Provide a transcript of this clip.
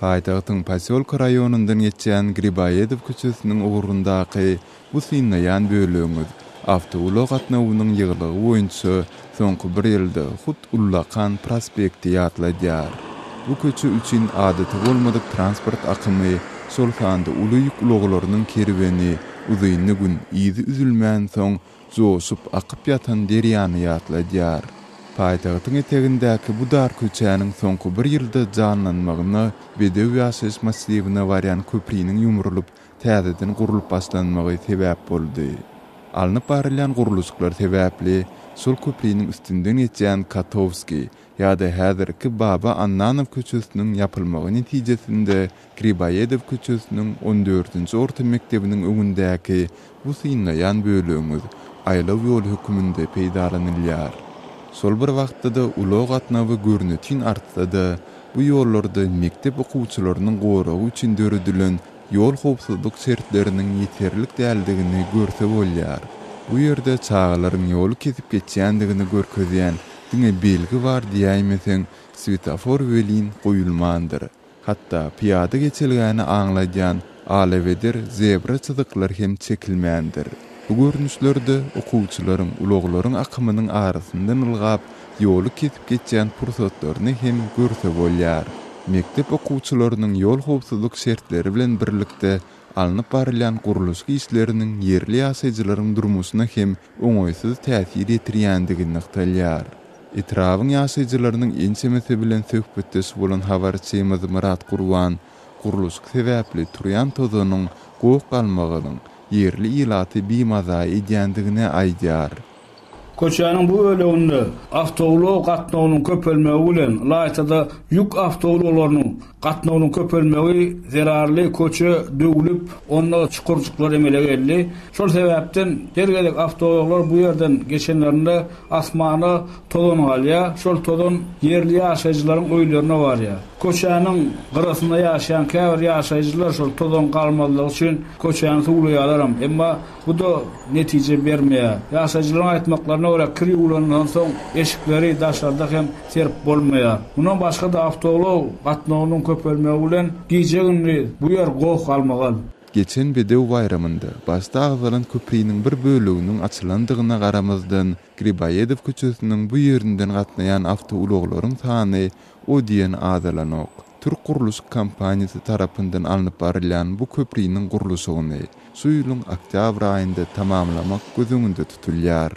Paýtagtyň Posýolka raýonyndan geçýän Griboýedow köçesiniň ugrundaky bu synlaýan bölegiňiz awtoulag gatnawynyň ýygylygy boýunça soňky bir ýylda hut ullakan prospekti ýatladýar. Bu köçe üçin adaty bolmadyk transport akymy, şol sanda uly ýük ulaglarynyň kerweni uzynly gün yzy üzülmänsoň joşup akyp ýatan derýany ýatladýar. Paýtagtyň etegindäki bu dar köçäniň soňky bir ýylda janlanmagyna Bedew ýaşaýyş massiwine barýan köpriniň ýumrulyp, täzeden gurlup başlanmagy sebäp boldy. Alnyp barylýan gurluşyklar sebäpli, şol köpriniň üstünden geçýän Kotowskiý ýa-da häzirki Baba Annanow köçesiniň ýapylmagy netijesinde Griboýedow köçesiniň on dördünji orta mekdebiniň öňündäki bu synlaýan bölegiňiz aýlaw ýoly höküminde peýdalanylýar. Şol bir wagtda-da ulag gatnawy görnetin artsa-da, bu ýollarda mekdep okuwçylarynyň goragy üçin döredilen ýol howpsuzlyk şertleriniň ýeterlik däldigini görse bolýar. Bu ýerde çagalaryň ýoly kesip geçýändigini görkezýän diňe belgi bar diýäýmeseň, swetofor welin goýulmandyr. Hatda pyýada geçelgäni aňladýan alabeder zebra çyzyklar hem çekilmändir. Bu görnüşlerde okuwçylaryň ulaglaryň akymynyň arasyndan ylgap, ýoly kesip geçýän pursatlaryny hem görse bolýar. Mekdep okuwçylarynyň ýol howpsuzlyk şertleri bilen birlikde alnyp barylýan gurluşyk işleriniň ýerli ýaşaýjylaryň durmuşyna hem oňaýsyz täsir ýetirýändigi nygtalýar. Etrabyň ýaşaýjylarynyň ençemesi bilen söhbetdeş bolan habarçymyz Myrat Gurban gurluşyk sebäpli turýan tozanyň, goh-galmagalyň ýerli ilaty bimaza edýändigini aýdýar. Köçäniň bu böleginde awtoulag gatnawynyň köpelmegi bilen, ylaýta-da ýük awtoulaglarynyň gatnawynyň köpelmegi zerarly köçe döwlüp, onda çukurjyklar emele geldi. Şol sebäpden her gezek awtoulaglar bu ýerden geçenlerinde asmana tozan galýar. Şol tozan ýerli ýaşaýjylaryň öýlerine barýar. Köçäniň gyrasynda ýaşaýan käbir ýaşaýjylar şol tozan galmazlygy üçin köçäni suwlaýarlaram. Emma bu-da netije bermeýär. Ýaşaýjylaryň aýtmaklaryna görä, kir ýuwlandan soň eşikleri daşarda hem serip bolmaýar. Mundan başga-da awtoulag gatnawynyň köpelmegi bilen gije-gündiz bu ýer goh-galmagal. Geçen Bedew baýramynda başda agzalan köpriniň bir böleginiň açylandygyna garamazdan, Griboýedow köçesiniň bu ýerinden gatnaýan awtoulaglaryň sany o diýen azalanok. Türk gurluşyk kompaniýasy tarapyndan alnyp barylýan bu köpriniň gurluşygyny şu ýylyň oktýabr aýynda tamamlamak göz öňünde tutulýar.